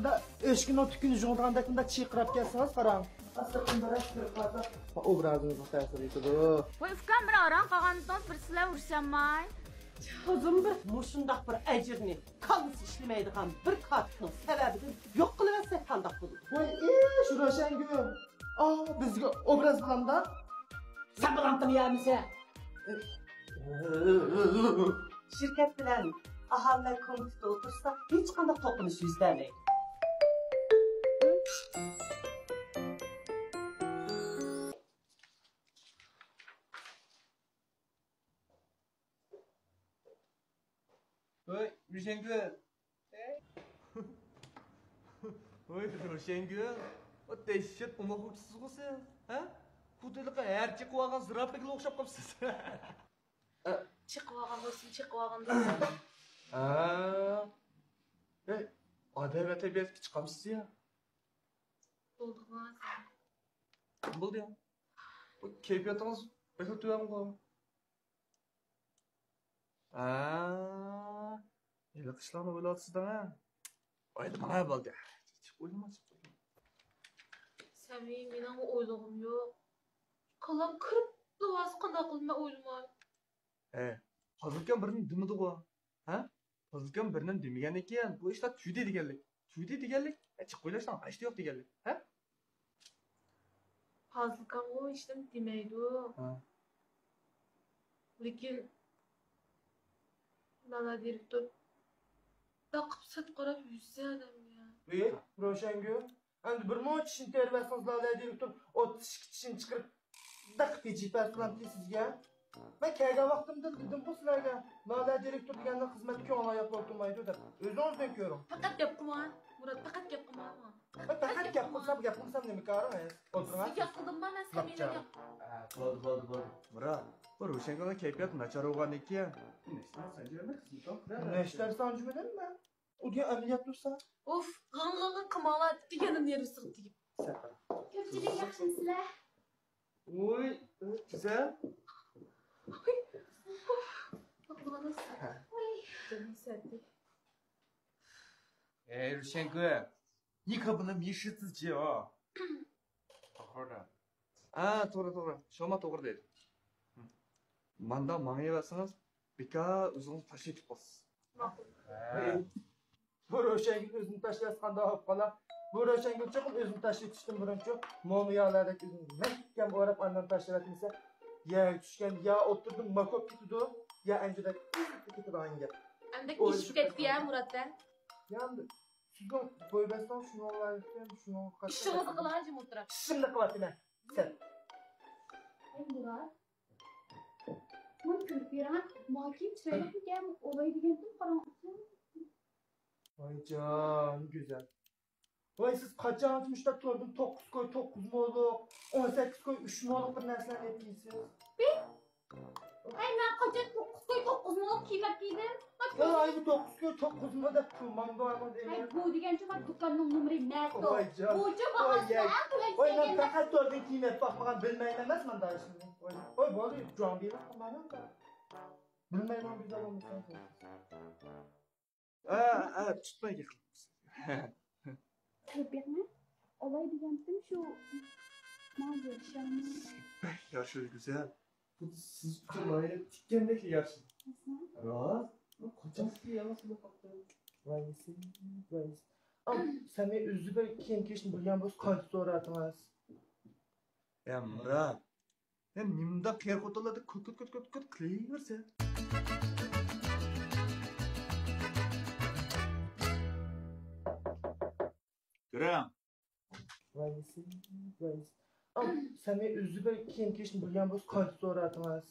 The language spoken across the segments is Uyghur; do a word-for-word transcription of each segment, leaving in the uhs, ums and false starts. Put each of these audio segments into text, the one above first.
ئۆچكىنىڭ تۈكىنى يۇغىدىغاندەك مۇنداق چىرقىراپ كەتسىڭىز قاراڭ. ئاستا قىلدىراش كىرىپ قالسا، ئوبرازىڭىزغا تەسىر يېتىدۇ. ۋاي ئۇكام، بىر ئاران قالغاندىن بىر سىلەر ئۇرۇشالماي. ئۆزۈم بىر مۇشۇنداق بىر ئەجىرنى كاللىسى ئىشلىمەيدىغان بىر كاتىپنىڭ سەۋەبىدىن يوق قىلىۋەتسەك قانداق بولىدۇ؟ ۋاي ئىش روشەنگۈل. ئا، بىزگە ئوبراز بولامدا؟ سەن بولامتىڭ يەمىسە؟ شىركەت بىلەن ئاھالىلەر كومىتېتى ئولتۇرسا، ھېچقانداق توقۇنۇش يۈز بەرمەيدۇ. ۋاي روشەنگۈل. ۋاي روشەنگۈل. ئۇ دەھشەت ئوماق ئوقۇغۇچىسىغۇ سىز، ھە؟ خۇددى ھېلىقى ھەر چېقىۋالغان زىراپىگىلا ئوخشاپ قاپسىز. چېقىۋالغان بولسۇن، چېقىۋالغان بولسۇن. ھە. ھەي، ئادەم تەبىئەتكە چىقامسىز يا؟ بولدىغۇ. بولدى يا. بۇ كەيپىياتىڭىز بەكلا تۆۋەنغۇ. ھە. ھېلىقى ئىشلارنى ئويلاۋاتىسىز دەڭ ھە. ئويلىماڭ ھە بولدى. جىق ئويلىما، جىق ئويلىما. سەمىي، مېنىڭمۇ ئويلىغۇم يوق. كاللام كىرىپلا بارسا قانداق قىلىمەن ئويلىماي. ھە، پازىلكام بىرنى دېمىدىغۇ. ھە؟ پازىلكام بىرنى دېمىگەندىكىن بۇ ئىشلار تۈگىدى دېگەنلىك. تۈگىدى دېگەنلىك. ھە، جىق ئويلاشنىڭ ھاجىتى يوق دېگەنلىك. ھە؟ پازىلكامغۇ ھېچنېمە دېمەيدۇ. ھە. لېكىن لالە دىرېكتور داقىپ سەت قاراپ يۈزسە ئادەمگە. ئېي، روشەنگۈل، ئەمدى بىر مۇنچە چىشنى تېرىۋەتسىڭىز، لالە دىرېكتور ئوتتۇز ئىككى چىشىنى چىقىرىپ داقىپ ھىجىيىپ بەرسىلەمتى سىزگە؟ مەن كەلگەن ۋاقتىمدىلا دېدىمغۇ سىلەرگە، لالە دىرېكتور دېگەننىڭ خىزمەتتە كۆڭلى ئاياق ئولتۇرمايدۇ دەپ. ئۆزىڭىزدىن كۆرۈڭ. پەقەت گەپ قىلما، مۇرات، پەقەت گەپ قىلما. ۋاي، پەقەت گەپ قىلسام، گەپ قىلمىسام نېمە كارىڭىز؟ ئولتۇرۇڭ. سىز گەپ قىلدىڭما، مەن سەمىينى گەپ. ھە، بولدى، بولدى، بولدى. مۇرات، بۇ روشەنگۈلنىڭ كەيپىياتى ناچار بولغاندىكىن، نەشتەر سانجىمىدىم مەن. ئۇ دېگەن ئەمەلىيەت تۇرسا. ئۇف، غىڭ غىڭ غىڭ قىلماڭلار، دېگەندە نېرۋىسىغا تېگىپ. كۆپچىلىك ياخشىمۇسىلەر؟ ۋوي، گۈزەل. ۋوي. ۋوي. جېنىم سەتتى. ئەي، روشەنگۈل. 你可不能迷失自己哦。 توغرا. ھە، توغرا، توغرا. شۇما توغرا دەيدۇ. ماندا ماڭىۋەرسىڭىز، بىكار ئۆزىڭىزنى تاشلىۋېتىپ قالىسىز. ماقۇل. ھە. بۇ روشەنگۈل ئۆزىنى تاشلىۋەتسە قانداق بولۇپ قالا؟ بۇ روشەنگۈل چوقۇم ئۆزىنى تاشلىۋېتىشتىن بۇرۇنچۇ، مومىيالەردەك ئۆزىنى مەھكەم ئوراپ، ئاندىن تاشلىۋەتمىسە، يەرگە چۈشكەن يا ئوتتۇرىدىن ماك بولۇپ كېتىدۇ، يا ئەنجۈدەك ئېزىلىپ كېتىدىغان گەپ. ئەمدى ئېشىپ كەتتى يا، مۇرات ھە؟ يا ئەمدى سىزنىڭ بوي بەستىڭىز شۇنىڭغا، شۇنىڭغا قارىتا. ئىشىڭىزنى قىلىڭ، جىم ئولتۇرۇپ. ئىشىمنى قىلىۋاتىمەن. سەن. ئەي مۇرات، مانا كۈلۈپ بېرىڭە، ماكىيىم چىرايلىقمىكەن، ئولاي دېگەنتىم قاراڭ. ۋايجان، گۈزەل. ۋاي، سىز قاچانغىچە مۇشۇنداق توردىن توققۇز كوي توققۇز مولۇق، ئون سەككىز كوي ئۈچ مولۇق بىر نەرسىلەرنى ئېلىپ كىيسىز؟ بى؟ ئەي، مەن قاچان توققۇز كوي توققۇز مولۇق كىيمەپ كىيدىم؟ ۋاي، ئايبۇ توققۇز كوي توققۇز مو دەپ تۇرماڭ بۇ ئەمەس. ئەي، بۇ دېگەنچە مانا دۇكاننىڭ نومۇرى مەتو. ۋايجان. بۇچۇ باھاسىدا ئەڭ تۆۋەن. ۋاي، مەن پەقەت توردىن كىيمەپ باقمىغان، بىلمەيمەن ئەمەس مانداق ئىشنى. ۋاي، ۋاي، بولدى، جۇاڭ بېلىق قىلماڭ. بىلمەيمەن، گۈزەل بولمىسا. ھە، ھە، تۇتماي گەپ قىلىمىز. كۆرۈپ بېقىڭە. ئالاي دېگەنتىم شۇ. ماڭا يارىشامدۇ؟ بەك ياخشى، گۈزەل. خۇددى سىز ئۈچۈن ناھايىتى تىككەندەك ياخشى. راست؟ راست؟ قاچان سىزگە ياخشى بولۇپ قاپتۇ؟ ۋايسى، ۋايسى. ئا، سەمىي ئۆزى بىر كىيىم كىيىشنى بىلگەن بولسا قانچە سوراتىڭىز؟ يا مۇرات، سەن نېمانداق قېرى خوتۇنلاردا كوت، كوت، كوت، كوت، كوت قىلىۋېرىسەن. كىرىڭ. ۋايسى، ۋايسى. ئا، سەمىي ئۆزى بىر كىيىم كىيىشنى بىلگەن بولسا قانچە سوراتىڭىز؟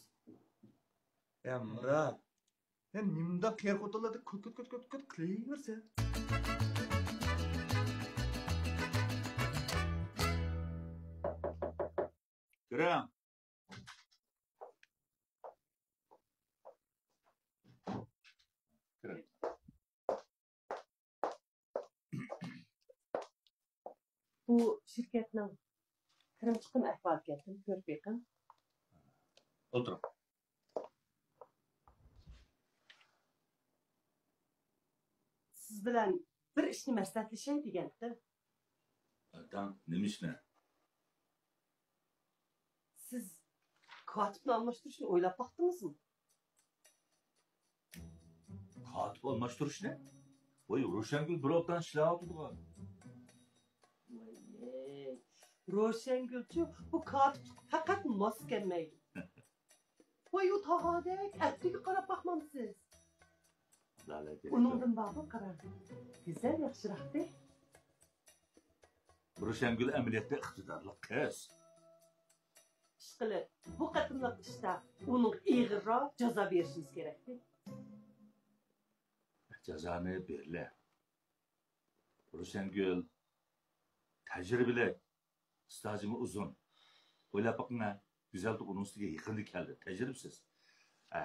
يا مۇرات، سەن نېمانداق قېرى خوتۇنلاردا كوت، كوت، كوت، كوت، كوت قىلىۋېرىسەن. كىرىڭ. كىرىڭ. بۇ شىركەتنىڭ كىرىم چىقىم ئەھۋالىكەن، كۆرۈپ بېقىڭ. ئولتۇرۇڭ. سىز بىلەن بىر ئىشنى مەسلىھەتلىشەي دېگەنتىم. ئاتاڭ نېمە ئىشنى؟ سىز كاتىپنى ئالماشتۇرۇشنى ئويلاپ باقتىڭىزمۇ؟ كاتىپ ئالماشتۇرۇشنى؟ ۋاي، روشەنگۈل بىر ئوبدان ئىشلەۋاتىدىغان. ۋاي، روشەنگۈلچۇ بۇ كاتىپلىققا پەقەت ماس كەلمەيدۇ. ۋاي، ئۇ تاغاردەك ئەتىگە قاراپ باقمامسىز؟ ئۇنىڭدىن بارغۇ قارا. گۈزەل ياخشىراقتى. روشەنگۈل ئەمەلىيەتتە ئىقتىدارلىق قىز. ئىشقىلىپ، بۇ قېتىملىق ئىشتا ئۇنىڭغا ئېغىرراق جازا بېرىشىمىز كېرەكتى. جازانى بېرىلە. روشەنگۈل تەجرىبىلىك، ئىستاژىمۇ ئۇزۇن. ئويلاپ بېقىڭە، گۈزەلدە ئۇنىڭ ئۈستىگە يېقىندا كەلدى، تەجرىبىسىز. ئە،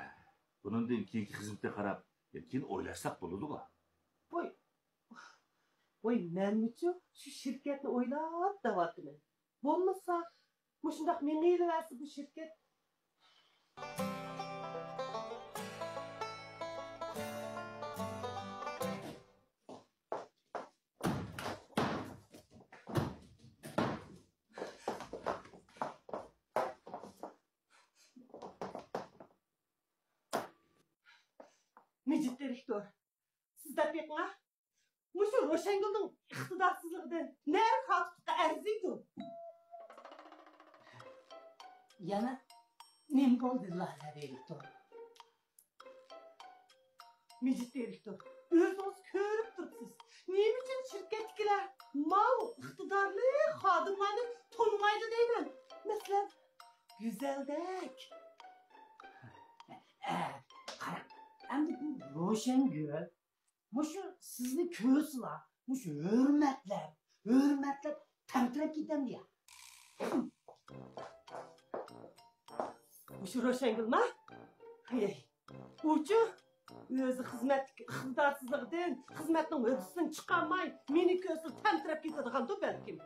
بۇنىڭدىن كېيىنكى خىزمىتىگە قاراپ، كېيىن ئويلاشساق بولىدىغۇ. ۋاي، ۋاي، مەنمۇچۇ شۇ شىركەتنى ئويلاپ دەۋاتىمەن. بولمىسا، مۇشۇنداق مېڭىۋەرسە بۇ شىركەت. مىجىت دىرېكتور، سىز دەپ بېقىڭا، مۇشۇ روشەنگۈلنىڭ ئىقتىدارسىزلىقىدىن نەرە كاتىپلىققا ئەرزىيدۇ. يەنە نېمە بولدى، لالا دىرېكتور؟ مىجىت دىرېكتور، ئۆزىڭىز كۆرۈپ تۇرۇپسىز. نېمە ئۈچۈن شىركەتتىكىلەر ماۋۇ ئىقتىدارلىق خادىملارنى تونۇمايدۇ دەيمەن؟ مەسىلەن، گۈزەلدەك. ئە، قاراڭ، ئەمدى بۇ روشەنگۈل مۇشۇ سىزنى كۆرسىلا، مۇشۇ ھۆرمەتلەپ، ھۆرمەتلەپ تەمتىرەپ كېتەمدۇ يا؟ مۇشۇ روشەنگۈلما؟ ھەي، ئۇچۇ ئۆزى خىزمەتتىكى ئىقتىدارسىزلىقىدىن، خىزمەتنىڭ ھۆددىسىدىن چىقالماي، مېنى كۆرسە تەمتىرەپ كېتىدىغاندۇ بەلكىم.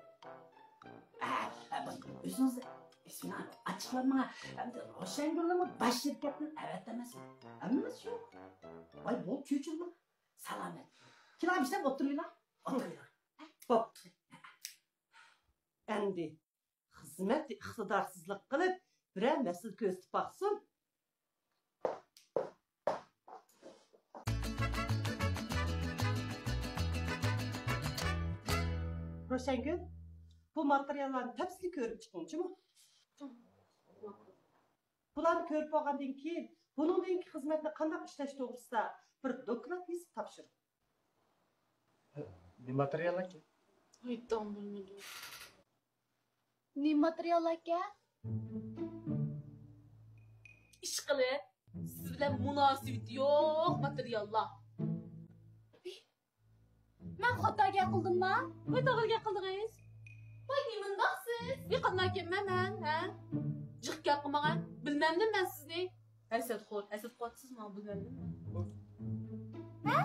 ئە، ئە، باشقا ئۆزىڭىز ئىسمىنى ئاچىقلاپ ماڭا. ئەمدى روشەنگۈلنىمۇ باش شىركەتتىن ئەۋەتەمەسمۇ؟ ھەممىسى شۇ. ۋاي، بۇ چۆچۈرىمۇ سالامەت. كېلىڭ، بىشلەپ ئولتۇرۇۋېلىڭ. ئولتۇرۇۋېلىڭ. بوپتۇ. ئەمدى خىزمەتتە ئىقتىدارسىزلىق قىلىپ، بىرەر مەسىلە كۆرسىتىپ باقسۇن. روشەنگۈل، بۇ ماتېرىياللارنى تەپسىلىي كۆرۈپ چىقىڭ، جۇمۇ. بۇلارنى كۆرۈپ بولغاندىن كېيىن، بۇنىڭدىن كېيىنكى خىزمەتنى قانداق ئىشلەش توغرىسىدا بىر دوكلات يېزىپ تاپشۇرۇڭ. نېمە ماتېرىيال ئەكە؟ ھېيتاڭ بىلمىدىم. نېمە ماتېرىيال ئەكە؟ ئىشقىلىپ، سىز بىلەن مۇناسىۋىتى يوق ماتېرىياللار. مەن خاتا گەپ قىلدىمما؟ ۋاي، توغرا گەپ قىلدىڭىز. ۋاي، نېمانداقسىز؟ ۋاي، قانداق گەپمەن مەن، ھە؟ جىق گەپ قىلماڭ، ھە؟ بىلمەمدىم مەن سىزنى. ھەسەتخور، ھەسەتخور، سىز ماڭا بىلمەمدىم. ھە؟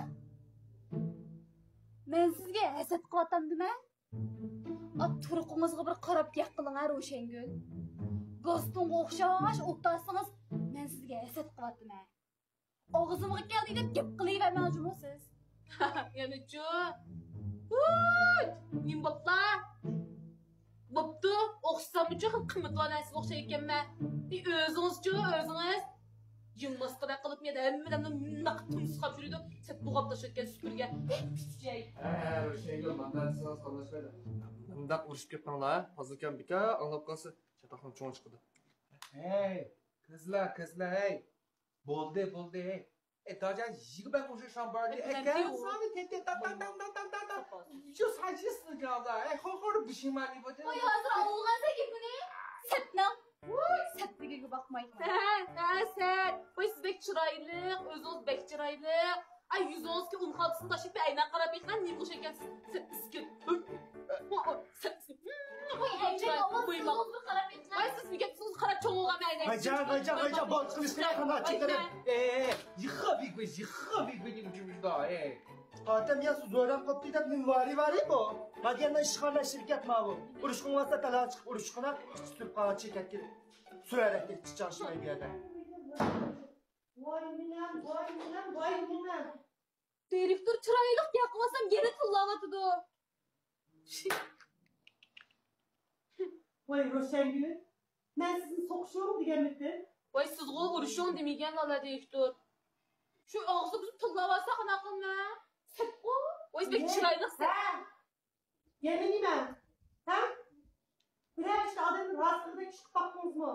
مەن سىزگە ھەسەت قىلىۋاتامدىمەن؟ ئا، تۇرقىڭىزغا بىر قاراپ گەپ قىلىڭ ھە، روشەنگۈل. گاستونغا ئوخشاش ئولتۇرسىڭىز، مەن سىزگە ھەسەت قىلىۋاتىمەن. ئاغزىمغا كەلدى دەپ گەپ قىلىۋەرمەڭ جۇمۇ سىز. يەنىچۇ؟ ھۇي! نېمە بوپلا؟ بوپتۇ، ئوخشىساممۇچۇ خېلى قىممىتىۋالغان نەرسىگە ئوخشايدىكەنمەن. ئى، ئۆزىڭىزچۇ، ئۆزىڭىز؟ يىڭناسقۇدەك قىلىپ، يەنە ھەممىدىن مۇنداق تۇمسۇقلاپ يۈرىدۇ. سەت بوغاپ تاشلىۋەتكەن سۈپۈرگە. ھە، روشەنگۈل، مانداق دېسىڭىز قاملاشمايدۇ. مۇنداق ئۇرۇشۇپ كەتمەڭلار، پازىلكام بىكار ئاڭلاپ قالسا، چاتاقنىڭ چوڭى چىقىدۇ. ھەي، قىزلار، قىزلار، ھەي. بولدى، بولدى، ھەي. ئە، داجان يىگىرمە بەش شام بار. ئەكەل سانى تەتە تاڭ تاڭ تاڭ تاڭ تاڭ تاڭ. شۇ ساجىسنى جادا. ئەي، خورخور بىشىمالى بولدى. ئاي، ھازىر ئاڭلىغانسەن گېپىنى. سەتنىڭ. ۋاي، سەت دېگەنگە باقماي. ھە، ھە، سەت. ۋاي، سىز بەك چىرايلىق، ئۆزىڭىز بەك چىرايلىق. ئاي، يۈزىڭىزگە ئۇن خالتىسىنى تاشلاپ، بىر ئەينەن قاراپ بېقىڭ، نېمىگە ئوخشايدىكەنسىز؟ سەت ئىسكىت. سەت ئىسكىت. ۋاي، ئەينەن ئاۋاز قىلىپ قاراپ بېقىڭ. ۋاي، سىزنىڭ گېپىڭىزگە قاراپ چوڭ بولغان ئەينەن. ۋايجان، ۋايجان، ۋايجان، بولدى، قىلىشقا قانداق چېكىلىدۇ؟ ئەي، يىخا بىگۇي، يىخا بىگۇي، نېمە جۈمۈشدا، ئەي. ئادەم ياسى زورام قوپتى دەپ نېمە ۋارى ۋارى بۇ؟ ماگەننا ئىشخانا شىركەت ماۋۇ. ئۇرۇشقۇڭ ۋاسىتە تالا چىقىپ ئۇرۇشقىنا، ئىچ سۈرۈپ قالغان چېكەتكە سۆرەك كېتىپ چىچاڭشىماي بۇ يەردە. ۋاي مېنەم، ۋاي مېنەم، ۋاي مېنەم. دىرېكتور چىرايلىق گەپ قىلماسام يەنە تىللاۋاتىدۇ. ۋاي روشەنگۈل، مەن سىزنى سوقۇشۇڭ دېگەنمىدىم؟ ۋاي سىزغۇ ئۇرۇشۇڭ دېمىگەن ۋالا دىرېكتور. شۇ ئاغزى بۇزۇپ تىللاۋاتسا قانداق قىلىمەن؟ سەتقۇ، ۋاي بەك چىرايلىقسەن. ھە؟ يەنە نېمە؟ ھە؟ بىرەر ئىشتا ئادەمنى راست قىلغۇدەك ئىش قىلىپ باقتىڭىزمۇ؟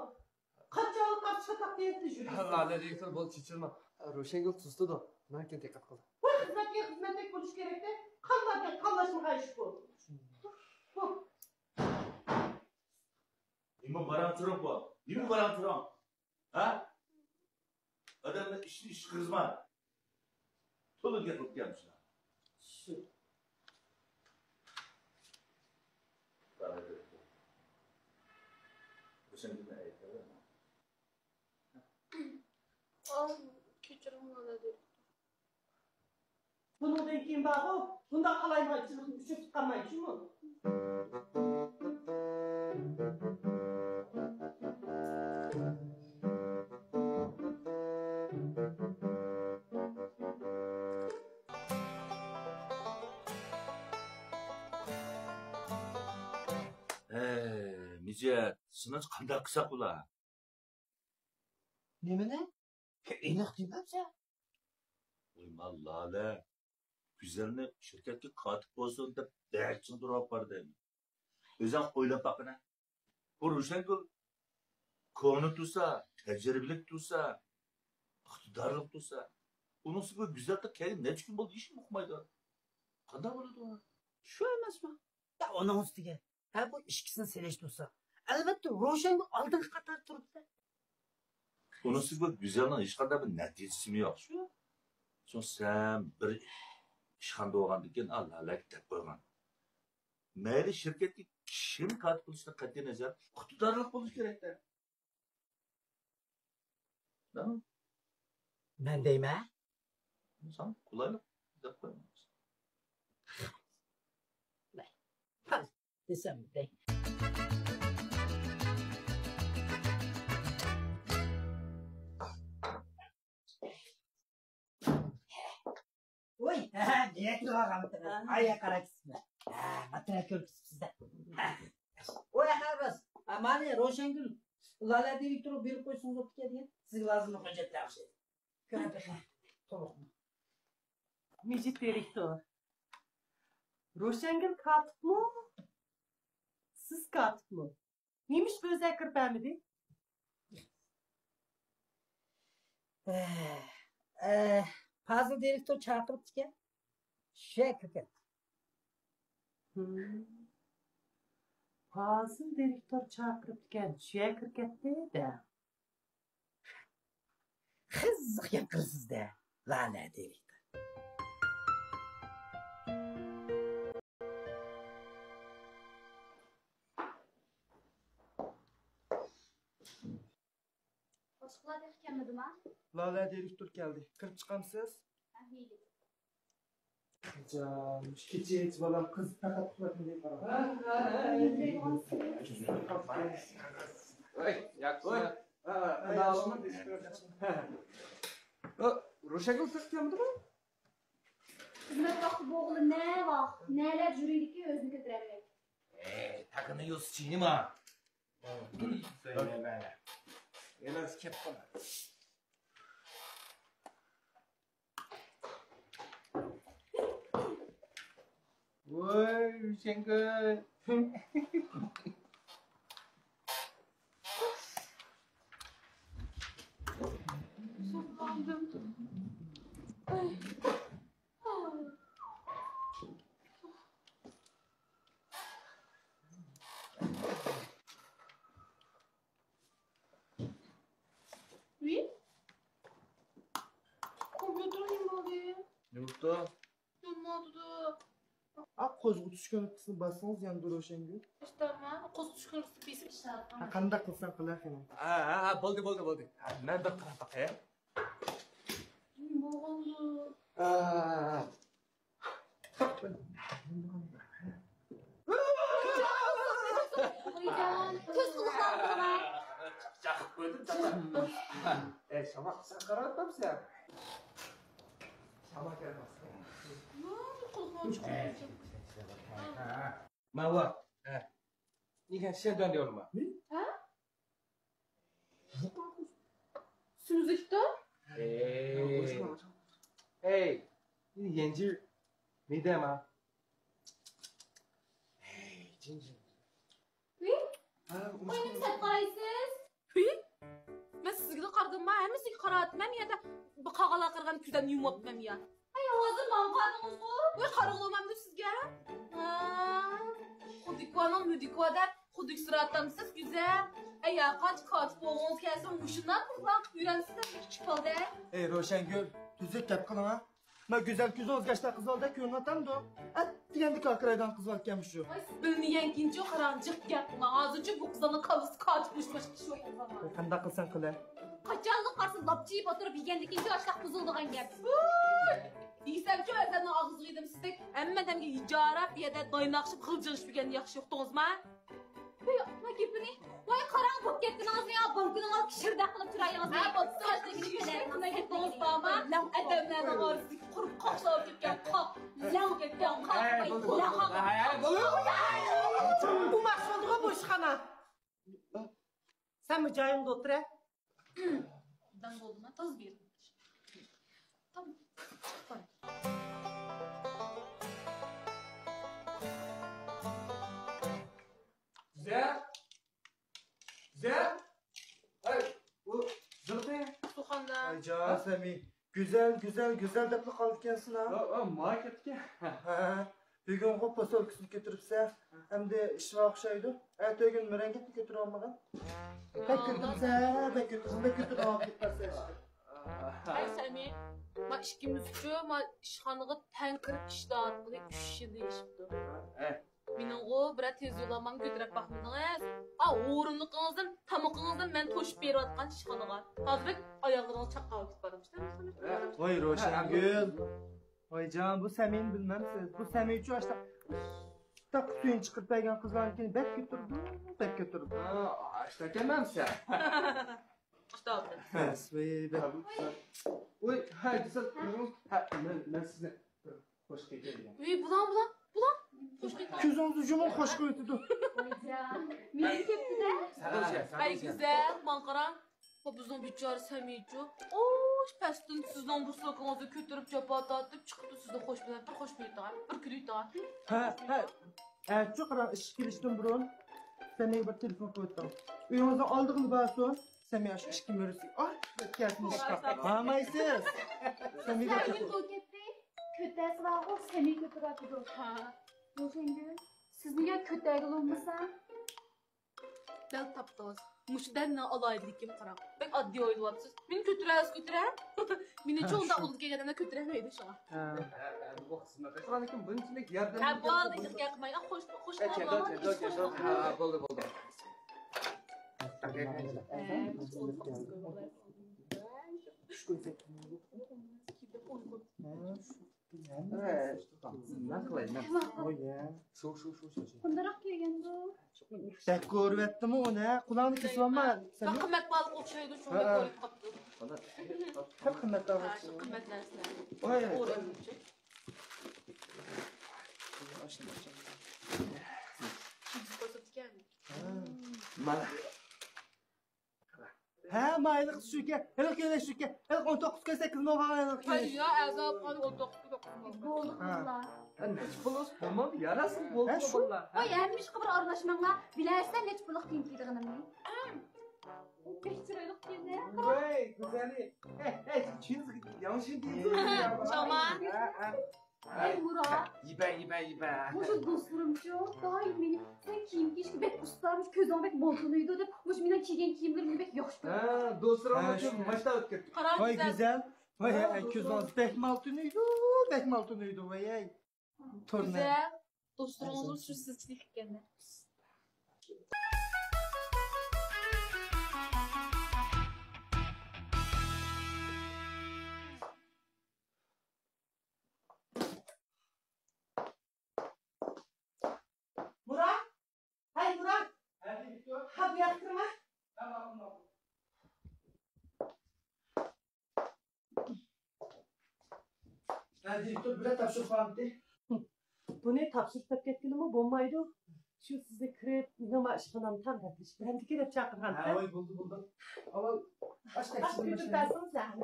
قاچانلىق قاچا-قاچاق دېيەتتى يۈرىسىز. لالە دىرېكتور، بولدى، چېچىلما. روشەنگۈل تۇزىتىدۇ. ماڭا كېيىن دىققەت قىل. ۋاي خىزمەتكە خىزمەتتەك بولۇش كېرەكتە. قانلارنى قانلاشمىغان ئىش بۇ. بۇ. نېمە باراڭ تۇرۇڭ بۇ؟ نېمە باراڭ تۇرۇڭ؟ ھە؟ ئادەمنى ئىشتىن ئىش قىلغۇزما. تولا گەپ قىلىپ كەلمىسىلەر. ئاھ، كەچۈرۈڭ، مانا دېدى. بۇنىڭدىن كېيىن بارغۇ، بۇنداق قالايمىقانچىلىقنى ئۈچۈرتۈپ قالمايچۇمۇ؟ ھەي، مىجەت، سېنىڭچە قانداق قىلساق بولا؟ نېمىنى؟ ئېنىق دېمەمسەن. ۋاي مانا لالە، گۈزەلنى شىركەتكە كاتىپ بولسۇن دەپ بەك چىڭ تۇرۇۋاتقان ئىدىم. ئۆزۈڭ ئويلاپ باققىنا. بۇ روشەنگۈل كونا تۇرسا، تەجرىبىلىك تۇرسا، ئىقتىدارلىق تۇرسا، ئۇنىڭ ئۈستىگە گۈزەل قىز كەلگىنى نەچچە كۈن بولدى، ھېچكىم ئۇقمايدۇ. قانداق بولىدۇ؟ شۇ ئەمەسمۇ؟ يا، ئۇنىڭ ئۈستىگە، ھە، بۇ ئىككىسىنى سېلىشتۇرسا، ئەلۋەتتە، روشەنگۈل ئالدىنقى قاتاردا تۇرىدۇ. ئۇنىڭ ئۈستىگە گۈزەلنىڭ ھېچقانداق بىر نەتىجىسىمۇ يوق. شۇ. شۇڭا سەن بىر ئىشخانىدا بولغاندىكىن، ئا، لالەگە دەپ قويغان. مەيلى شىركەتكە كىم كاتىپ بولۇشىدىن قەتئىينەزەر، ئىقتىدارلىق بولۇش كېرەك-دە. مەن دەيمەن. ساڭا قولايلىق دەپ قويىمەن. دېسەم دەي. ۋوي، ھە، نىيەتلىك ئالغانمىتىڭىز؟ ھە. ئايا قارايسىزمۇ؟ ھە، ماتېرىيال كۆرگۈزۈپ سىزدە. ھە. ۋوي، ھە، راست. ھە، مانا روشەنگۈل، لالە دىرېكتورغا بېرىپ قويسىڭىز بوپتىكەن دېگەن. سىزگە لازىملىق ھۆججەتلەر ئوخشايدۇ. كۆرۈڭ تېخى. تولۇقمۇ؟ مىجىت دىرېكتور. روشەنگۈل كاتىپمۇ؟ سىز كاتىپمۇ؟ نېمىش بۆزەك كىرىپ بەرمىدى؟ ئە، ئە، پازىل دىرېكتور چاقىرىپتىكەن. شۇ يەرگە كىرىپ كەتتى. ھىم. پازىل دىرېكتور چاقىرىپتىكەن، شۇ يەرگە كىرىپ كەتتى دە. قىزىق گەپ قىلىسىز-دە، لالە دىرېكتور. باشقىلار تېخى كەلمىدىما؟ لالە دىرېكتور كەلدى. كىرىپ چىقامسىز؟ ھە، مەيلى. جان، كېچىچە بالام قىز پەقەت ئۇخلاپ نېمە قاراپ. ۋاي، ياخشى. ۋاي، ھە، ھە، روشەنگۈل كىرىپ كەلمىدىمۇ؟ خىزمەت ۋاقتى بولغىلى نە ۋاق، نەلەر يۈرىدىكى ئۆزىنى كۆتۈرەلمەي. ئەي، تاكىنى يوسۇ چىينىما. يەنە كەپ قال. ۋوي، روشەنگۈل. ۋىي؟ كومپيۇتېر نېمە بولدى؟ نېمە بوپتۇ؟ يانمايدۇ. ئا، قوزغىتىش كۇنۇپكىسىنى باسسىڭىز يانىدۇ روشەنگۈل. ئىشتانما، قوزغىتىش كۇنۇپكىسىنى بېسىپ ئىشتان. ھە، قانداق قىلسام قىلە قېنى. ھە، ھە، ھە، بولدى، بولدى، بولدى. ھە، مەن بىر قاراپ باقاي. نېمە بولغاندۇ؟ ھە، ھە، ھە. ئويجان، كۆز قۇلىقىڭ بولغاي. چاقىپ قويدۇم، چاقىپ. ئەي، شاماق، سەن قاراۋاتامسەن؟ ماۋۇ. ھە. نېگە شەندۇەن دېيالما؟ ھە؟ سۈمزۈكتۇ؟ ھەي. ھەي. يەنجى مېدەما؟ ھەي، جىنجى. ھە، ئۇنى سەت قارايسىز؟ ھۈي! مەن سىزگىلا قارىدىمما؟ ھەممىسىگە قاراۋاتىمەن يا، بۇ قاغىلار قارىغان كۆزلەرنى يۇمۇۋاتىمەنمۇ يا؟ ھەي، ھازىر ماڭا قارىدىڭىزغۇ؟ ۋاي، قارىغۇلىمامدۇ سىزگە؟ ھا، خۇدىكۋانىڭ مۇدىكۋادەك خۇدۈك سۈرەتتەمسىز، گۈزەل؟ ئەي، ھەرقانچە كاتىپ بولغۇڭىز كەلسىمۇ، مۇشۇنداق قىلىپ يۈرەمسىز، كىچىك بالىدەك. ئەي، روشەنگۈل، تۈزۈك گەپ قىلىڭ ھە. ما گۈزەل كۆزىڭىزگە ئاشۇنداق قىزىلدەك كۆرۈنۈۋاتامدۇ؟ ئەتىگەندە كاكىرايدىغان قىزىۋاتكەنمۇ شۇ. ۋاي، سىز بىلمىگەنكىنچۇ، قاراڭ، جىق گەپ قىلماڭ. ھازىرچۇ بۇ قىزلارنىڭ كاللىسى كاتىپ بولۇش باشقا ئىش يوق ئۇلارغا. قانداق قىلساڭ قىلە. قاچانلىق بارسا لاپچىيىپ ئولتۇرۇپ يېگەندىكىنچۇ ئاشۇنداق بۇزۇلىدىغان گەپ. ۋۇي! دېسەمچۇ، ئۆزۈمنىڭ ئاغزىغا يېدىم سىزدەك. ھەممە ئادەمگە ھىجايىپ، بۇ يەردە دايناقشىپ غىلجىلىشىپ يۈرگەننى ياخشى ئۇقتىڭىزما؟ ھەي، ما گېپىنى. ۋاي، قاراڭ، بوپ كەتكىنىڭىزنى يا، بارغىنىڭىزغا شىردەك قىلىپ تۇرايىڭىز. ھە، بوپتۇ، ئاشۇنداق گېپىڭىز بارمۇ؟ ئادەملەرنىڭ ئارىسىدىكى قۇرۇق قاق سالىپ كەتكەن قاق. لەڭ كەتكەن قاق. ھەي، بولدى، بولدى. ھەي، ھەي، بولدى. بۇ ماخشىدىغۇ بۇ ئىشخانا. سەنمۇ جايىڭدا ئولتۇر ھە. داڭ بولدىما؟ تازا بېرىڭ. تامام. چىقىپ بار. گۈزەل! گۈزەل! ھەي، بۇ زىرتى. سۇخاندا. ۋايجان، سەمى. گۈزەل، گۈزەل، گۈزەل دەپلا قالىدىكەنسەن ھە. ھە، ھە، ماڭا كەپتىكەن. ھە، بۈگۈنغۇ پوسۇلكىسىنى كۆتۈرۈپسەن. ئەمدى ئىشىغا ئوخشايدۇ. ئەتىگۈن مېرەڭگەتنى كۆتۈرۈۋالمىغىن. بەك كۆتۈرۈپسەن، بەك كۆتۈرۈپسەن، بەك كۆتۈرۈپ ئاغرىپ كېتىپسەن ئىشقا. ئەي سەمى، ما ئىككىمىزچۇ، ما ئىشخانىغا تەڭ كىرىپ ئىشلەۋاتقىلى ئۈچ يىلدىن ئېشىپتۇ. ھە. مېنىڭغۇ بىرەر تېز يوللانمامنى كۆتۈرۈپ باقمىدىڭىز. ئا، ھورۇنلۇقىڭىزدىن، تامىقىڭىزدىن مەن توشۇپ بېرىۋاتقان ئىشخانىغا. ھازىر بەك ئاياغلىرىڭىز چاققان بولۇپ بارمىش. ۋاي روشەنگۈل. ۋايجان، بۇ سەمىنى بىلمەمسىز؟ بۇ سەمىنچۇ ئاشۇنداق، ئاشۇنداق سۈيىنى چىقىرىپ بەرگەن قىزلارنىڭكىنى بەك كۆتۈرىدۇ، بەك كۆتۈرىدۇ. ھە، ئاشۇنداق ئەمەسسە. ئاشۇنداق. ۋاي، بەك. ۋاي، ھە، دېسەم، ھە، مەن، مەن سىزنى بىر خوش قىلىپ بېرەي. ۋاي، بۇلاڭ، بۇلاڭ، بۇلاڭ. خوش قىلىپ. كۆزىڭىزنى يۇمۇڭ، خوش قىلىۋېتىدۇ. ۋايجان، مېنىڭ كەپتىدە. ۋاي، گۈزەل، ماڭا قاراڭ. بۇ بىزنىڭ بىچارە سەمىيچۇ. ئوش، پەستىن سىزنىڭ بۇ سوكىڭىزنى كۆتۈرۈپ جاپا تارتىپ چىقىپتۇ، سىزنى خوش بىلەن بىر خوش بىلىۋېتىدىغان، بىر كۈلۈۋېتىدىغان. ھە، ھە. ئەتىچۇ قاراڭ، ئىشقا كىرىشتىن بۇرۇن سەمىيگە بىر تېلېفون قىلىۋېتىڭ. ئۆيىڭىزنىڭ ئالدىغىلا بارسۇن، سەمىي ئاشۇ ئىشىكنى مۈرىسى ئاچىپ كەلسۇن ئىشقا. بارمايسىز. سەمىيگە تېلېفون. كۆتەرسە بارغۇ، سەمىي كۆتۈرۈۋاتىدۇ. ھا. روشەنگۈل، سىزنى يا كۆتەرگىلى بولمىسا؟ دەل تاپتىڭىز. مۇشۇ دەل مېنىڭ ئالاھىدىلىكىم، قاراڭ. بەك ئاددىي ئويلىۋاپسىز. مېنى كۆتۈرەلىسە كۆتۈرە. مېنىڭچە ھە، ئۇنداق شۇ. ئۇلغا كەلگەن ئادەملەر كۆتۈرەلمەيدۇ شۇڭا. ھە. ھە، ھە، بۇ خىزمەت قىلغاندىكىن بۇنچىلىك ياردەم ھە، بولدى، ھېچ گەپ قىلماي. خوش، خوش ھە، كەلدى، كەلدى، كەلدى. ھە، بولدى، بولدى. مەن قىلاي، مەن. ئوي، يە. شۇ، شۇ، شۇ، شۇ، شۇ. قانداقراق كىيگەندۇ؟ بەك كۆرۈۋەتتىمۇ ئۇنى، ھە؟ قۇلاقنى كېسىۋالما، سەن. بەك قىممەت باھالىق ئوخشايدۇ، شۇ ھە. كۆرۈپ قاپتۇ. بەك قىممەت ھە، شۇ قىممەت نەرسىلەر. ئوي. ئورۇنچە. مانا. ھە، ما ھېلىقى شۇكەن، ھېلىقى يەنە شۇكەن، ھېلىقى ئون توققۇز كۆز سەككىز مو بولغان ھېلىقى. ھەي، يا ئەزاب قان ئون توققۇز كۆز سەككىز مو. بولدى ھە. قىزلار. ھە، نەچچە پۇلىڭىز؟ بولمامدۇ، ياراسىڭ، بولدى ھە، شۇ. بالىلار. ھە. ۋاي، ھەممە ئىشقا بىر ئارىلاشماڭلار. بىلەرسىلەر نەچچە پۇللۇق كىيىم كىيىدىغىنىمنى؟ بەك چىرايلىق كىيىملەر. ۋاي، گۈزەلى. ھەي، ھەي، چىڭزىگە ياڭشىن دېيىڭ. شامان. ھە، ھە. ئەي مۇرات. يىبە، يىبە، يىبە. مۇشۇ دوستلىرىمچۇ دائىم مېنى سەن كىيىم كىيىشكە بەك ئۇستامىش، كۆزۈڭ بەك مول تونۇيدۇ دەپ، مۇشۇ مېنىڭ كىيگەن كىيىملىرىمنى بەك ياخشى كۆرىدۇ. ھە، دوستلىرىڭ ھە، ئۈچۈن شۇ. ماشتا ئۆتكۈزدى. قاراڭ ۋاي گۈزەل. گۈزەل. ۋاي ھە، ھە، كۆزىڭىز بەك مال تونۇيدۇ، بەك مال تونۇيدۇ، ۋاي ھەي. تورنى. گۈزەل. دوستلىرىڭىزمۇ شۇ سىزچىلىك ئىكەنلەر. مۇرات! ھەي، مۇرات! ھە، بىبتۇ. ھە، بۇ ياققا كىرمە. ھە، ماقۇل، ماقۇل. دىرېكتور بىلەن تاپشۇرۇپ قالمىدى. بۇنى تاپشۇرۇپ كەتكىلىمۇ بولمايدۇ. شۇ سىزنى كىرىپ، نېمە ئىشقىلام تەڭ گەپلىشىپ بېرەمدىكىن دەپ چاقىرغان. ھە، ھە؟ ۋاي، بولدى، بولدى. ئاۋۋال ئاش تەكشى ئاش كۆتۈرۈپ بەرسىڭىز، زەھەر.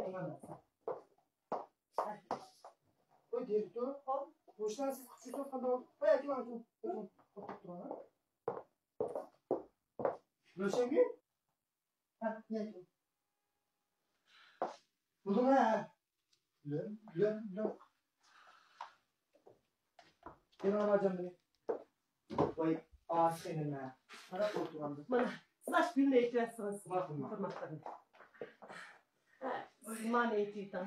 ۋاي، دىرېكتور. بۇ ئىشلارنى سىز قىلىپ يۈرسىڭىز قانداق بولىدۇ؟ ۋاي، ئاكىم، ئاكىم. توختاپ تۇرۇڭ، ھە؟ روشەنگۈل؟ ھە، نەدە؟ بۇدۇڭ، ھە؟ بىلەم، بىلەم، بىلەم. كېلىڭ، ئاجام، بىلەن. ۋاي، ئاسىق ئىنىم، ھە. قاراپ ئولتۇرغاندا. مانا، سىز ئاشۇ گۈلنى ئېيتىۋەتسىڭىز. ماقۇل، ماقۇل. تاماقلىرىنى. سىز مانا ئېيتىۋېتىڭ.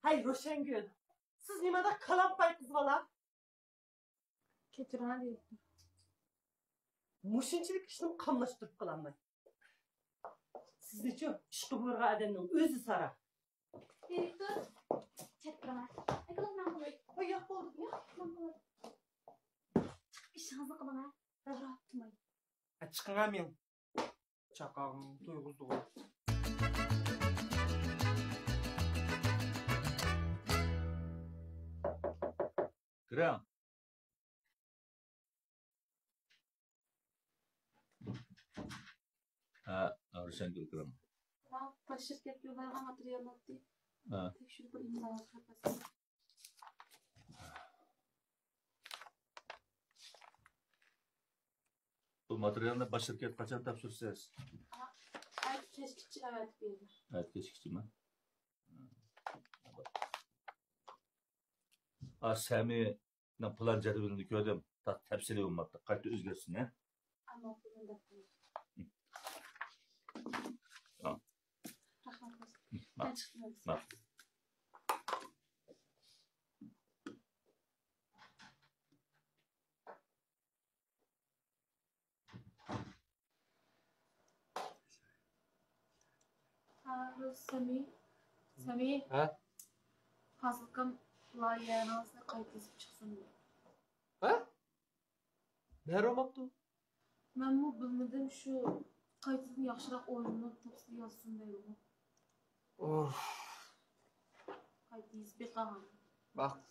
ھەي، روشەنگۈل، سىز نېمانداق كالامپاي قىز بالا؟ كەچۈرۈڭ، دىرېكتور. مۇشۇنچىلىك ئىشنىمۇ قاملاشتۇرۇپ قالالماي. سىزنىچۇ ئىشقا بۇيرۇغان ئادەمنىڭ ئۆزى ساراق. دىرېكتور، چەت تۇرۇڭ. ئەكېلىڭ، مەن قىلاي. ھوي، ياق، بولدى. ياق، مەن قىلاي. ئىشىڭىزنى قىلىڭ، ھە. قاراپ تۇرماي. ھە، چىقىڭ، ھە، مېڭىڭ. چاقاغىڭ تويغۇزدىغۇ. كىرىڭ. ھە، روشەنگۈل، كىرىڭ. ماڭا باش شىركەتكە يوللايدىغان ماتېرىيال ئاتتى. ھە. تەكشۈرۈپ بىر ئىمزالاپ بەرسەم. بۇ ماتېرىيالنى باش شىركەتكە قاچان تاپشۇرىسىز؟ ئەتە كەچكىچە ئەۋەتىپ بېرىمەن. ئەتە كەچكىچىمۇ؟ ئا، سەمىنىڭ پىلان جەدۋىلىنى كۆردۈم. تا-، تەپسىلىي بولماپتۇ. قايتا ئۆزگەرتسۇن، ھە؟ ئەمما پۇلنى دەپ قويۇڭ. ھە. رەھمەت. ماقۇل. مەن چىقتىم. ماقۇل. ھە، سەمى. سەمى. ھە؟ پازىلكام لايىھەڭىزنى قايتا يېزىپ چىقسۇن. ھە؟ نەدە بوپتۇ؟ مەنمۇ بىلمىدىم، شۇ قايتىدىن ياخشىراق ئويۇننى تاپسا يازسۇن دەيدىغۇ. ئوھ. قايتا يېزىپ بېقىڭ. ماقۇل.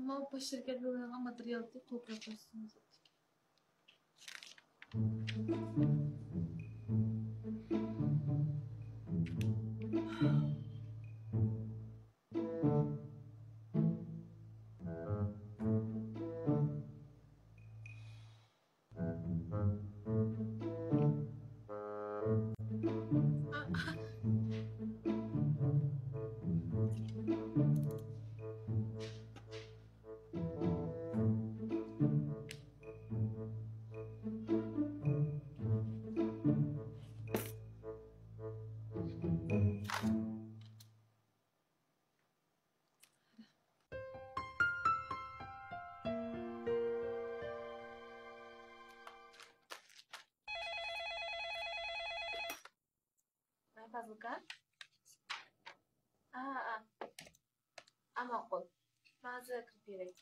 ماۋۇ باش شىركەتكە يوللىغان ماتېرىيالنى قوپىيە قىلسىڭىز. ۋاي، پازىلكا. ئا، ئا. ئا، ماقۇل. مەن ھازىر كىرىپ بېرەي.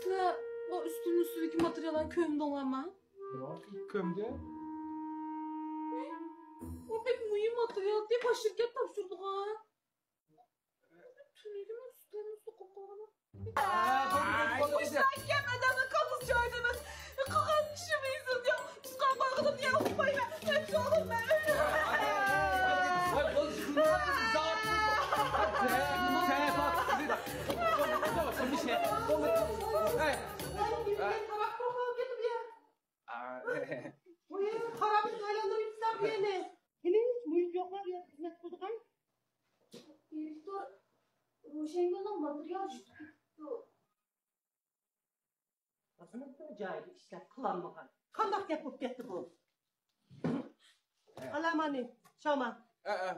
سىلەر بۇ ئۈستۈلنىڭ ئۈستىدىكى ماتېرىياللارنى كۆمدۈڭلارمۇ؟ ياق، كۆمدى. ئۇ بەك مۇھىم ماتېرىيال، باش شىركەت تاپشۇرىدىغان. تۈنۈگۈن ئۈستەلنى سوقۇپ قالغان. ئاي، بولدى، بولدى، بولدى. مۇشۇنداق گەپ ئادەمنى قالغۇز چايدىمىز. قىلغان ئىشىم يۈزۈندىن ئۇسقان باغرىدىن ياغ ئۇقمايمەن. ئۆچ ئوغلۇم مەن. ۋاي، بولدى، شۇنداق بىر زات. ۋاي، خارابىنى ئايلاندۇرۇپ يۈرسەڭ بۇ يەرنى. ھېلى ھېچ مۇھىت يوقلا بۇ يەردە خىزمەت قىلىدىغان. دىرېكتور، روشەنگۈلنىڭ ماتېرىيالى يۈتۈپ كېتىپتۇ. خىزمەتنىڭ جايىدا ئىشلەپ قىلالمىغان. قانداق گەپ بولۇپ كەتتى بۇ؟ ئالامانى، شاما. ئە، ئە.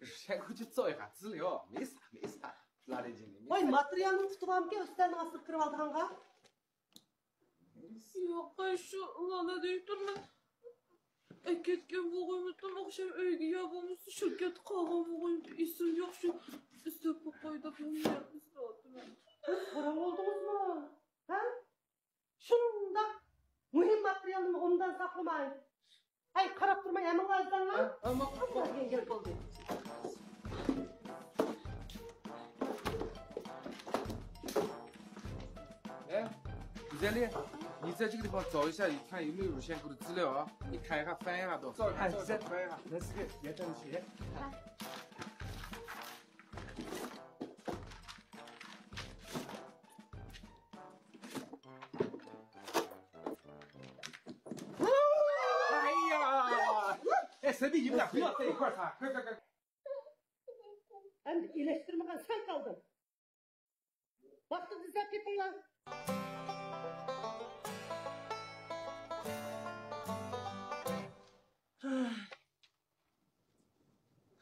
روشەنگۈل 做一下资料，没啥，没啥。 ۋاي، ماتېرىيالنى تۇتۇۋالمىكەن ئۈستەلنىڭ ئاستىغا كىرىۋالىدىغانغا. ياق، شۇ لالا دىرېكتور، مەن ئەكەتكەن بولغىيمىتىم، ئاخشام ئۆيگە يا بولمىسا شىركەتتە قالغان بولغىيمىتىم، ئېسىم يوق. شۇ ئىسسىق بولۇپ قويدى، بۇ يەردە ساتىمەن. سىز سوراپ بولدىڭىزمۇ؟ ھە؟ شۇنداق مۇھىم ماتېرىيالنى ئوبدان ساقلىماي. ھەي، قاراپ تۇرماي ھەممىڭلار ئىزدەڭلار. ھە، ھە، ماقۇل. قانداق گەپ بولدى؟ 哎，雨杰，你在这个地方找一下，看有没有乳腺沟的资料啊？你看一下，翻一下都。哎，雨杰，翻一下。来，这个，别着急。 哎呀，哎，随便你们俩不要在一块儿擦，快快快。 ئەمدى ئىلەشتۈرمىگەن سەن قالدىڭ. ۋاقتىدا ئىزدەپ تېپىڭلار.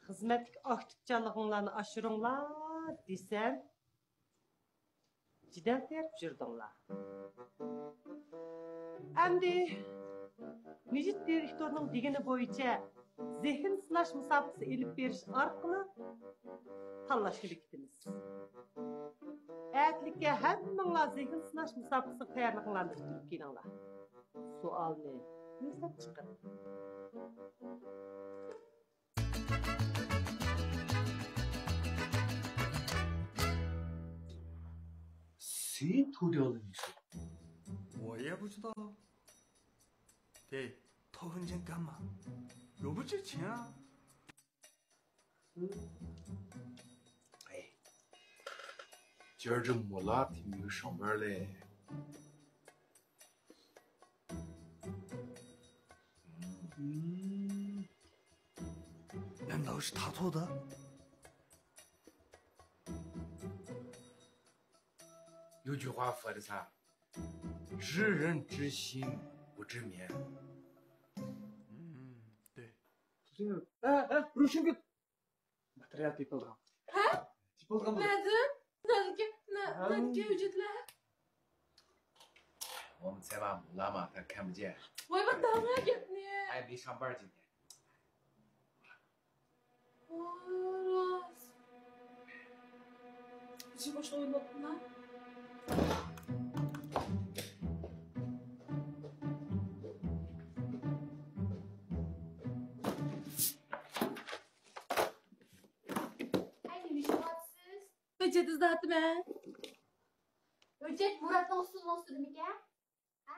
خىزمەتتىكى ئاكتىپچانلىقىڭلارنى ئاشۇرۇڭلار دېسەم، جېدەل تېرىپ يۈردۈڭلار. ئەمدى مىجىت دىرېكتورنىڭ دېگىنى بويىچە زېھىن سىناش مۇسابىقىسى ئېلىپ بېرىش ئارقىلىق تاللاشقا بېكىتىمىز. ئەتىلىككە ھەممىڭلار زېھىن سىناش مۇسابىقىسىغا تەييارلىقىڭلارنى پۈتتۈرۈپ كېلىڭلار. سوئالنى ئۆزلەپ چىقىڭ. 谁偷掉了你手？我也不知道。对，偷文件干嘛？又不值钱啊。哎，今儿这木拉提没有上班嘞。 难道是他偷的？有句话说得啥？知人知心，不知面。嗯，对。哎，哎，روشەنگۈل! ماتېرىيال تېپىلغان. ھە؟ تېپىلغان بۇ. نەدىن؟ نەدىكى، نە-، نەدىكى ھۆججەتلەر؟ ۋاي، بۇ داڭا گەپنى. ئاي، بىر شامبار جىنى. راست. ئىشى باشلاۋاتىمەن. ئەي، نېمە ئىشلەۋاتىسىز؟ ھۆججەت ئىزدەۋاتىمەن. ھۆججەت مۇراتنىڭ ئۇستىنىڭ ئۈستىدىمىكەن؟ ھە؟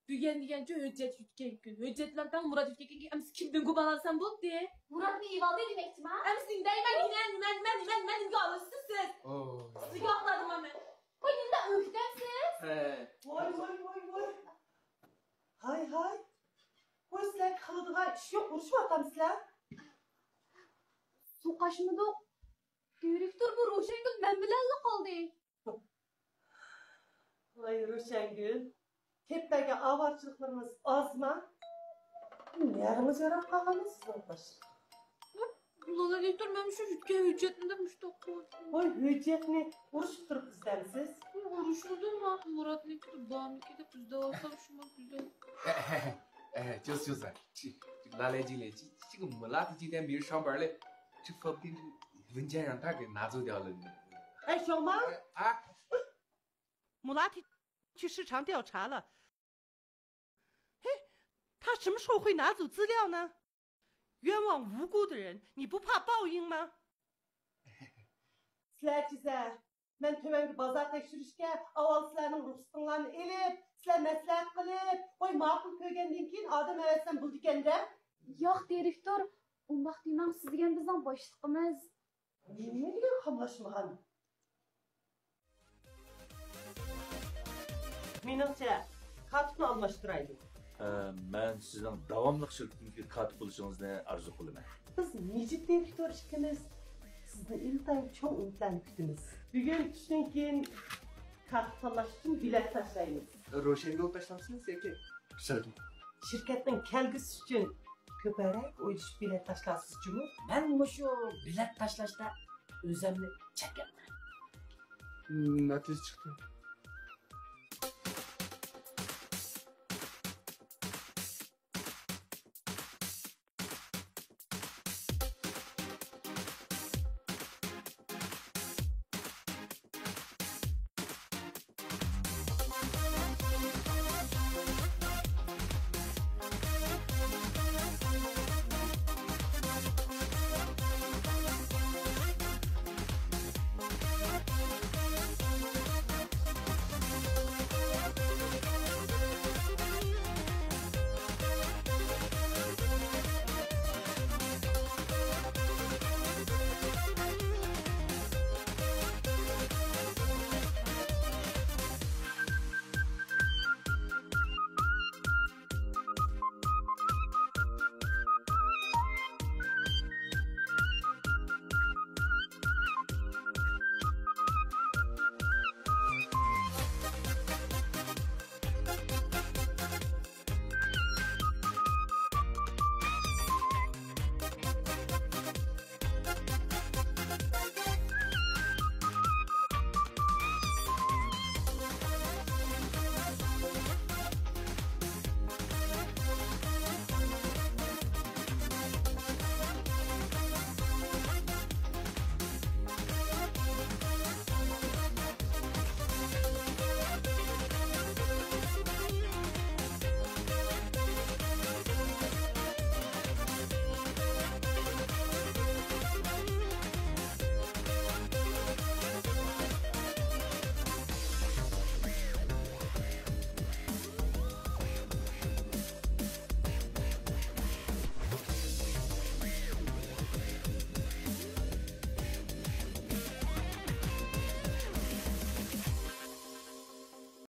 بۈگۈن دېگەنچە ھۆججەت يۈتكەن كۈن. ھۆججەتلەر تەڭ مۇرات يۈتكەن كۈن. ئەمسە كىمدىن گۇمانلانسام بولدى؟ مۇراتنى ئېۋالدى دېمەكچىما؟ ئەمسە نېمە دەيمەن؟ نېمە، نېمە، نېمە، نېمە، نېمە، نېمىگە ئالىسىز سىز؟ ئوي. سىزگە ئاقلاردىم مەن. قوي، نېمىنداق ئۆكتەمسىز؟ ھە. ۋاي، ۋاي، ۋاي، ۋاي. ھاي، ھاي. قوي، سىلەرگە قىلىدىغان ئىش يوق، ئۇرۇشۇۋاتامسىلەر؟ سۇ قاچمىدۇق. دىرېكتور، بۇ روشەنگۈل مەن بىلەنلا قالدى. ۋاي روشەنگۈل، كەتمەگەن ئاۋارىچىلىكلىرىڭىز ئازما؟ نەرىڭىز ياراپ قالغانمۇ سىزنىڭ باشقا؟ لالا دىرېكتور، مەن شۇ يۈتكەن ھۆججەتنى دەپ مۇشۇنداق قىلىۋاتىمەن. ۋاي ھۆججەتنى ئۇرۇشتۇرۇپ ئىزدەمسىز؟ ئۇرۇشمىدىم، مەن مۇراتنىڭكىدە بارمىكىن دەپ ئىزدەۋاتسام شۇ ماڭا بىردەم. ئە، جوز، جوز، لالا جىلى، 这个木拉提今天没有上班嘞，这发不定文件让他给拿走掉了。 ئەي شاڭما! 啊， 木拉提去市场调查了。嘿，他什么时候会拿走资料呢？冤枉无辜的人，你不怕报应吗？ سىلەرچىسە، مەن تۆۋەنگە بازار تەكشۈرۈشكە ئاۋۋال سىلەرنىڭ رۇخسىتىڭلارنى ئېلىپ، سىلەر مەسلىھەت قىلىپ، ۋاي ماقۇل كۆرگەندىن كېيىن ئادەم ئەۋەتسەم بولىدىكەن-دە. ياق، دىرېكتور، ئۇنداق دېمەڭ، سىز دېگەن بىزنىڭ باشلىقىمىز. نېمە دېگەن قاملاشمىغان؟ مېنىڭچە، كاتىپنى ئالماشتۇرايلى. ئە، مەن سىزنىڭ داۋاملىق شىركىتىمىزگە كاتىپ بولۇشىڭىزنى ئارزۇ قىلىمەن. بىز مىجىت دىرېكتور ئىككىمىز سىزنى ئىنتايىن چوڭ ئۈمىدلەرنى كۈتىمىز. بۈگۈن چۈشتىن كېيىن كاتىپ تاللاش ئۈچۈن بېلەت تاشلايمىز. روشەنگۈل تاشلامسىز ياكى سەلكىن؟ شىركەتنىڭ كەلگۈسى ئۈچۈن كۆپرەك ئويلىشىپ بېلەت تاشلارسىز جۇمۇ. مەن مۇشۇ بېلەت تاشلاشتا ئۆزۈمنى چەكلەپتىمەن. نەتىجە چىقتى.